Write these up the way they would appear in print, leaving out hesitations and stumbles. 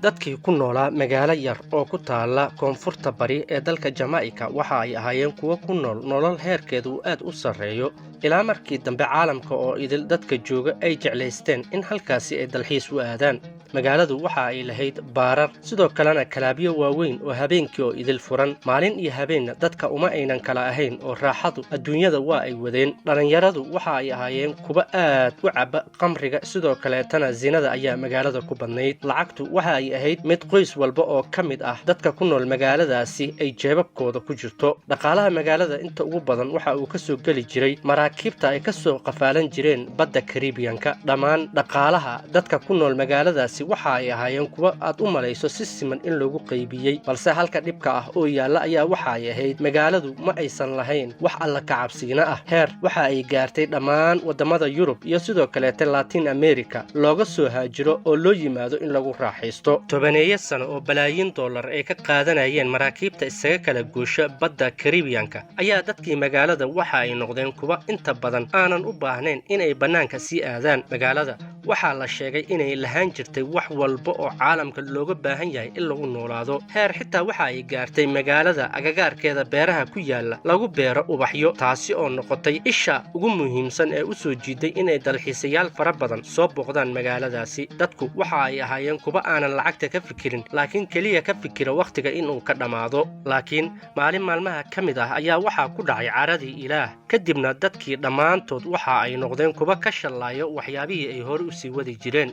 Dadkii ku noolaa magaalo yar oo ku taala koonfurta bari ee dalka Jamaica waxa ay ahaayeen kuwo ku nool nolol heerkeedu uu aad u sarreeyo, ilaa markii dambe caalamka oo idil dadka jooga ay jeclaysteen in halkaasi ay dalxiis u aadaan. Magaaladu waxa ay lahayd baarar, sidoo kalena kalaabyo waaweyn oo habeenkii oo idil furan. Maalin iyo habeenna dadka uma aynan kala ahayn oo raaxadu adduunyada waa ay wadeen. Dhallinyaradu waxa ay ahaayeen kuwa aad u cabba qamriga, sidoo kaleetana sinada ayaa magaalada ku badnayd. Lacagtu waxa ay ahayd mid qoys walba oo ka mid ah dadka ku nool magaaladaasi ay jeebabkooda ku jirto. Dhaqaalaha magaalada inta ugu badan waxa uu ka soo geli jiray maraakiibta ay ka soo qafaalan jireen badda Karibiyanka. Dhammaan dhaqaalaha dadka ku nool magaaladaasi waxa ay ahaayeen kuwo aad u malayso si siman in loogu qaybiyey, balse halka dhibka ah oo yaalla ayaa waxa ay ahayd magaaladu ma aysan lahayn wax alla kacabsiina ah. Heer waxa ay gaartay dhammaan waddamada Yurub iyo sidoo kaleete Latin America looga soo haajiro oo loo yimaado in lagu raaxaysto. Tobaneeyo sano oo balaayiin dollar ay ka qaadanayeen maraakiibta isaga kala goosha badda Karibiyanka ayaa dadkii magaalada waxa ay noqdeen kuwa inta badan aanan u baahnayn inay bannaanka sii aadaan. Magaalada waxaa la sheegay inay lahaan jirtay wax walba oo caalamka looga baahan yahay in lagu noolaado. Heer xitaa waxa ay gaartay magaalada agagaarkeeda beeraha ku yaalla lagu beero ubaxyo, taasi oo noqotay isha ugu muhiimsan ee u soo jiiday inay dalxiisayaal fara badan soo booqdaan magaaladaasi. Dadku waxa ay ahaayeen kuwa aanan lacagta ka fikirin, laakiin keliya ka fikira wakhtiga inuu ka dhammaado. Laakiin maalin maalmaha ka mid ah ayaa waxaa ku dhacay caradii Ilaah, kadibna dadkii dhammaantood waxa ay noqdeen kuwa ka shallaayo waxyaabihii ay hore u sii wadi jireen.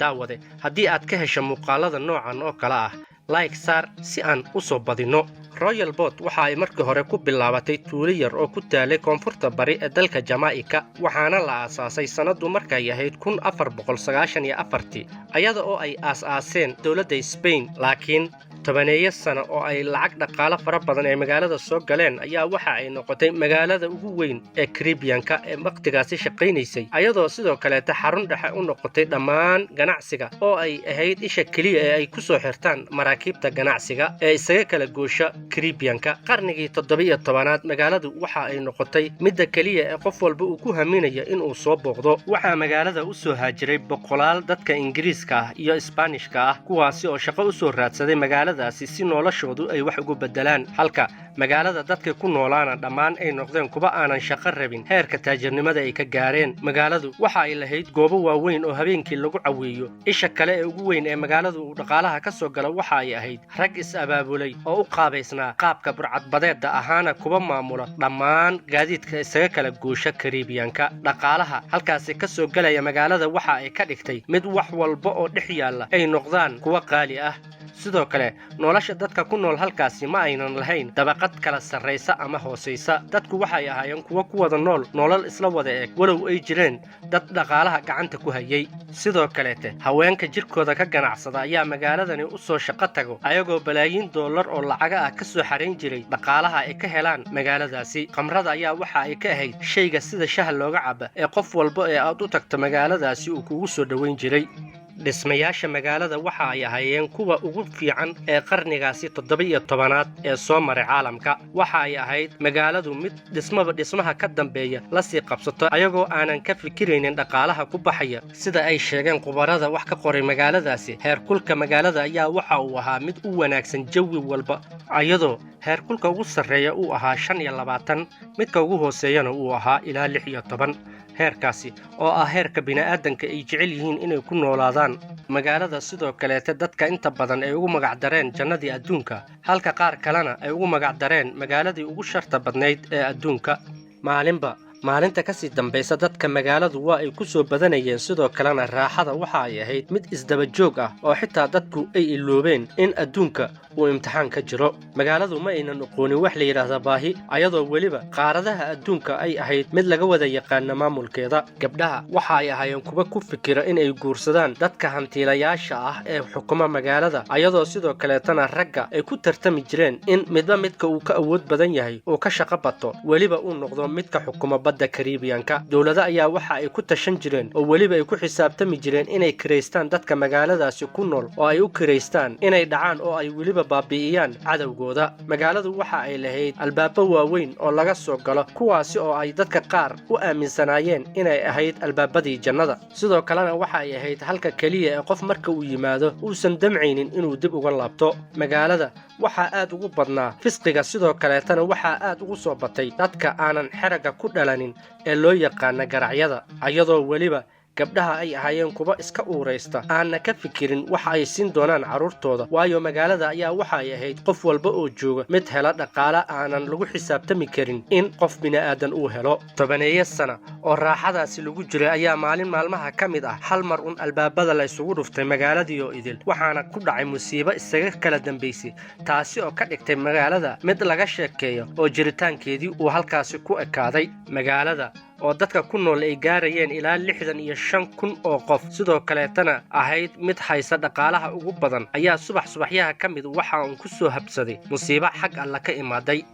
Daawade, haddii aad ka hesho muuqaalada noocan oo kale ah, like saar si aan u soo badinno. Royal Port waxa ay markii hore ku bilaabatay tuulo yar oo ku taalay koonfurta bari ee dalka Jamaica, waxaana la aasaasay sannaddu markay ahayd 1494-tii, ayada oo ay aas-aaseen dowladda Spain. Laakiin tobaneeyo sano oo ay lacag dhaqaalo fara badan ee magaalada soo galeen ayaa waxa ay noqotay magaalada ugu weyn ee Karibiyanka ee wakhtigaasi shaqaynaysay, ayadoo sidoo kaleeta xarun dhexe u noqotay dhammaan ganacsiga oo ay ahayd isha keliya ee ay ku soo xirtaan maraakiibta ganacsiga ee isaga kala goosha Karibiyanka. Qarnigii 17aad magaaladu waxa ay noqotay midda keliya ee qof walba uu ku haminayo inuu soo booqdo. Waxaa magaalada u soo haajiray boqolaal dadka Ingiriiska ah iyo Isbaanishka ah, kuwaasi oo shaqo u soo raadsaday magaaladaasi si noloshoodu ay wax ugu beddelaan, halka magaalada dadka ku noolaana dhammaan ay noqdeen kuwa aanan shaqo rabin heerka taajirnimada ay ka gaareen. Magaaladu waxa ay lahayd goobo waaweyn oo habeenkii lagu caweeyo. Isha kale ee ugu weyn ee magaaladu uu dhaqaalaha ka soo galo waxa ay ahayd rag is-abaabulay oo u qaabaysnaa qaabka burcadbadeedda ahaana kuwa maamula dhammaan gaadiidka isaga kala goosha Karibiyanka. Dhaqaalaha halkaasi ka soo gelaya magaalada waxa ay ka dhigtay mid wax walba oo dhex yaalla ay noqdaan kuwa qaali ah. Sidoo kale nolosha dadka ku nool halkaasi ma aynan lahayn dabaqad kala sarraysa ama hoosaysa. Dadku waxay ahaayeen kuwo ku wada nool nolol isla wada eg, walow ay jireen dad dhaqaalaha gacanta ku hayay. Sidoo kaleete haweenka jirkooda ka ganacsada ayaa magaaladani u soo shaqo tago, ayagoo balaayiin dollar oo lacaga ah ka soo xarayn jiray dhaqaalaha ay ka helaan magaaladaasi. Khamrada ayaa waxa ay ka ahayd shayga sida shaha looga caba ee qof walba ee aad u tagto magaaladaasi uu kugu soo dhoweyn jiray. Dhismayaasha magaalada waxa ay ahaayeen kuwa ugu fiican ee qarnigaasi 17aad ee soo maray caalamka. Waxa ay ahayd magaaladu mid dhismaba dhismaha ka dambeeya la sii qabsato, ayagoo aanan ka fikiraynin dhaqaalaha ku baxaya. Sida ay sheegeen khubarada wax ka qoray magaaladaasi, heerkulka magaalada ayaa waxa uu ahaa mid u wanaagsan jawi walba, ayadoo heerkulka ugu sarreeya uu ahaa 25, midka ugu hooseeyana uu ahaa ilaa 16. Heerkaasi oo ah heerka bini'aadanka ay jecel yihiin inay ku noolaadaan. Magaalada sidoo kaleete dadka inta badan ay ugu magacdareen jannadii adduunka, halka qaar kalena ay ugu magacdareen magaaladii ugu sharta badnayd ee adduunka. Maalinba maalinta ka sii dambaysa dadka magaaladu waa ay ku soo badanayeen, sidoo kalena raaxada waxa ay ahayd mid isdaba joog ah oo xitaa dadku ay iloobeen in adduunka uu imtixaan ka jiro. Magaaladu ma aynan aqoonin wax la yidhaahda baahi, ayadoo weliba qaaradaha adduunka ay ahayd mid laga wada yaqaana maamulkeeda. Gabdhaha waxa ay ahaayeen kuwa ku fikira inay guursadaan dadka hantiilayaasha ah ee xukuma magaalada, ayadoo sidoo kaleetana ragga ay ku tartami jireen in midba midka uu ka awood badan yahay uu ka shaqo bato, weliba uu noqdo midka xukuma badda. Badda Karibiyanka. Dowlado ayaa waxa ay ku tashan jireen oo weliba ay ku xisaabtami jireen inay kiraystaan dadka magaaladaasi ku nool oo ay u kiraystaan inay dhacaan oo ay weliba baabi'iyaan cadowgooda. Magaaladu waxa ay lahayd albaabo waaweyn oo laga soo galo, kuwaasi oo ay dadka qaar u aaminsanaayeen inay ahayd albaabadii jannada. Sidoo kalena waxa ay ahayd halka keliya ee qof marka uu yimaado uusan damcaynin inuu dib uga laabto. Magaalada waxaa aad ugu badnaa fisqiga, sidoo kaleetana waxaa aad ugu soo batay dadka aanan xeragga ku dhalanin ee loo yaqaana garacyada, ayadoo weliba gabdhaha ay ahaayeen kuwa iska uuraysta, aanna ka fikirin waxa ay siin doonaan carruurtooda, waayo magaalada ayaa waxa ay ahayd qof walba oo jooga mid hela dhaqaale aanan lagu xisaabtami karin in qof bini'aadan uu helo. 10-eeyo sana oo raaxadaasi lagu jiray ayaa maalin maalmaha ka mid ah hal mar un albaabada la isugu dhuftay magaaladii oo idil, waxaana ku dhacay musiibo isaga kala dambaysay, taasi oo ka dhigtay magaalada mid laga sheekeeyo oo jiritaankeedii uu halkaasi ku ekaaday. Magaalada oo dadka ku nool ay gaarayeen ilaa 65,000 oo qof, sidoo kaleetana ahayd mid haysa dhaqaalaha ugu badan, ayaa subax subaxyaha ka mid waxa uun ku soo habsaday musiibo xag Alla ka imaaday.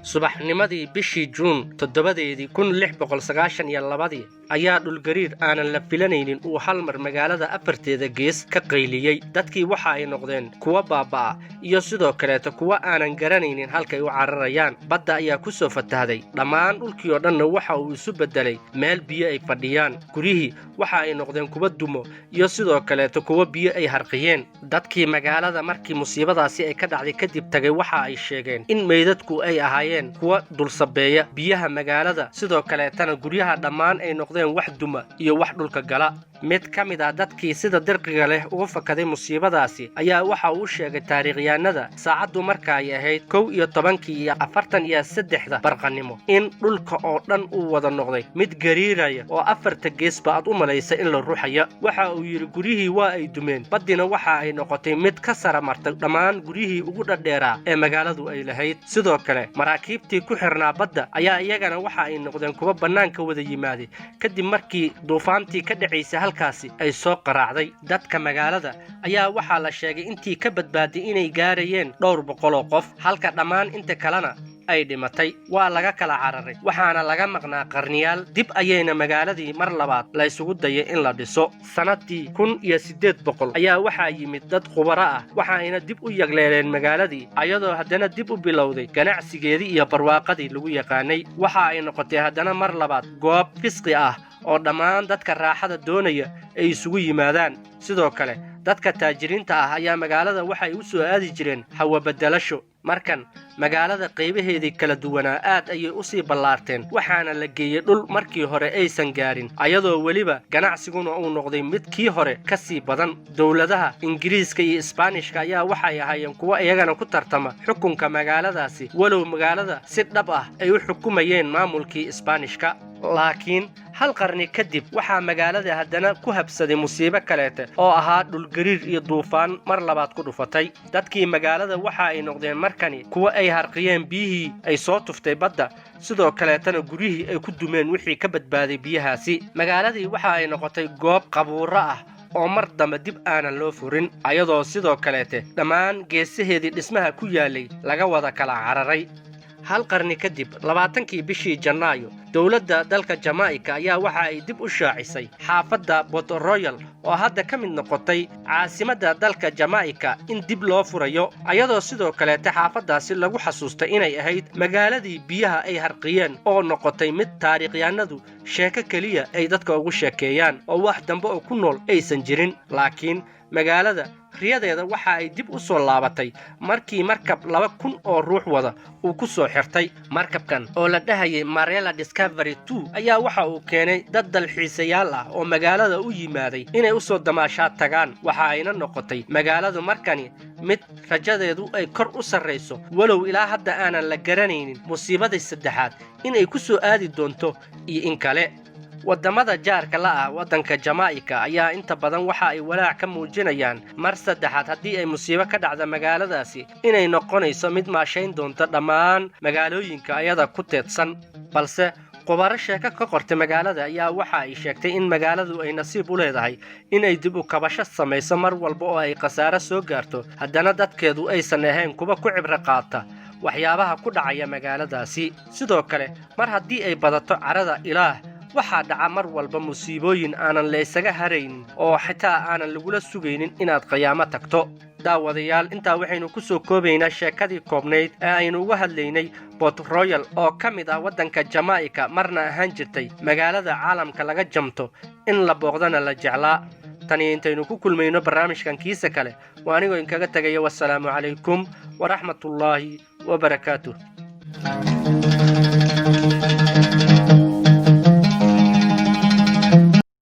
Subaxnimadii bishii Juun 7-deedii 1692-dii ayaa dhulgariir aanan la filanaynin uu hal mar magaalada afarteeda gees ka qayliyey. Dadkii waxa ay noqdeen kuwa baaba'a iyo sidoo kaleeto kuwa aanan garanaynin halkay u cararayaan. Badda ayaa ku soo fatahday, dhammaan dhulkii oo dhanna waxa uu isu beddelay meel biyo ay fadhiyaan. Guryihii waxa ay noqdeen kuwa dumo iyo sidoo kaleeto kuwa biyo ay harqiyeen. Dadkii magaalada markii musiibadaasi ay ka dhacday kadib tagay waxa ay sheegeen in meydadku ay ahaayeen kuwa dulsabeeya biyaha magaalada, sidoo kaleetana guryaha dhammaan ay noqdeen wax duma iyo wax dhulka gala. Mid ka mid ah dadkii sida dirqiga leh uga fakaday musiibadaasi ayaa waxa uu sheegay taariikhyahanada saacaddu marka ay ahayd 11:43-da barqanimo in dhulka oo dhan uu wada noqday mid gariiraya oo afarta geesba aad u malaysa in la ruxaya. Waxa uu yidhi, guryihii waa ay dumeen, baddina waxa ay noqotay mid ka sara martay dhammaan guryihii ugu dhadheeraa ee magaaladu ay lahayd. Sidoo kale maraakiibtii ku xirnaa badda ayaa iyagana waxa ay noqdeen kuwa bannaanka wada yimaaday kadib markii duufaantii ka dhacaysay halkaasi ay soo qaraacday. Dadka magaalada ayaa waxaa la sheegay intii ka badbaaday inay gaarayeen dhowr boqol oo qof, halka dhammaan inta kalena ay dhimatay. Waa laga kala cararay, waxaana laga maqnaa qarniyaal. Dib ayayna magaaladii mar labaad la isugu dayay in la dhiso. Sannaddii 1800 ayaa waxaa yimid dad khubaro ah, waxaayna dib u yagleeleen magaaladii, ayadoo haddana dib u bilowday ganacsigeedii iyo barwaaqadii lagu yaqaanay. Waxa ay noqotay haddana mar labaad goob fisqi ah oo dhammaan dadka raaxada doonaya ay isugu yimaadaan. Sidoo kale dadka taajiriinta ah ayaa magaalada waxay u soo aadi jireen hawabedelasho. Markan magaalada qaybaheedii kala duwanaa aad ayay u sii ballaarteen, waxaana la geeyey dhul markii hore aysan gaarin, ayadoo weliba ganacsiguna uu noqday mid kii hore ka sii badan. Dowladaha Ingiriiska iyo Isbaanishka ayaa waxay ahaayeen kuwo iyagana ku tartama xukunka magaaladaasi, walow magaalada si dhab ah ay u xukumayeen maamulkii Isbaanishka. Laakiin hal qarni kadib waxaa magaalada haddana ku habsaday musiibo kaleete oo ahaa dhulgariir iyo duufaan mar labaad ku dhufatay. Dadkii magaalada waxa ay noqdeen markani kuwa ay harqiyeen biyihii ay soo tuftay badda, sidoo kaleetana guryihii ay ku dumeen wixii ka badbaaday biyahaasi. Magaaladii waxa ay noqotay goob qabuuro ah oo mar dambe dib aanan loo furin, ayadoo sidoo kaleete dhammaan geesaheedii dhismaha ku yaallay laga wada kala cararay. Hal qarni kadib, 20-kii bishii Janaayo, dowladda dalka Jamaica ayaa waxa ay dib u shaacisay xaafadda Port Royal oo hadda ka mid noqotay caasimadda dalka Jamaica in dib loo furayo, ayadoo sidoo kaleete xaafaddaasi lagu xasuustay inay ahayd magaaladii biyaha ay harqiyeen oo noqotay mid taariikhyahanadu sheeko keliya ay dadka ugu sheekeeyaan oo wax dambe oo ku nool aysan jirin. Laakiin magaalada riyadeeda waxa ay dib u soo laabatay markii markab 2000 oo ruux wada uu ku soo xirtay. Markabkan oo la dhahayay Marella Discovery 2 ayaa waxa uu keenay dad dalxiisayaal ah oo magaalada u yimaaday inay u soo damaashaad tagaan. Waxa ayna noqotay magaaladu markani mid rajadeedu ay kor u sarrayso, walow ilaa hadda aanan la garanaynin musiibadii saddexaad inay ku soo aadi doonto iyo in kale. Waddamada jaarka la ah waddanka Jamaica ayaa inta badan waxa ay walaac ka muujinayaan mar saddexaad haddii ay musiibo ka dhacda magaaladaasi inay noqonayso mid maashayn doonto dhammaan magaalooyinka ayada ku teedsan. Balse khubaro sheeko ka qortay magaalada ayaa waxa ay sheegtay in magaaladu ay nasiib u leedahay inay dib u kabasho samayso mar walba oo ay khasaare soo gaarto, haddana dadkeedu aysan ahayn kuwa ku cibro qaata. Waxyaabaha ku dhacaya magaaladaasi sidoo kale, mar haddii ay badato carada Ilaah, waxaa dhaca mar walba musiibooyin aanan la isaga harayn oo xitaa aanan lagula sugaynin inaad qiyaamo tagto. Daawadayaal, intaa waxaynu ku soo koobaynaa sheekadii koobnayd ee aynu uga hadlaynay Port Royal oo ka mid ah waddanka Jamaica, marna ahaan jirtay magaalada caalamka laga jamto, in la booqdana la jeclaa. Taniyo intaynu ku kulmayno barnaamijkan kiisa kale, waa anigoo inkaga tegaya. Wasalaamu calaykum waraxmatullaahi wabarakaatuh.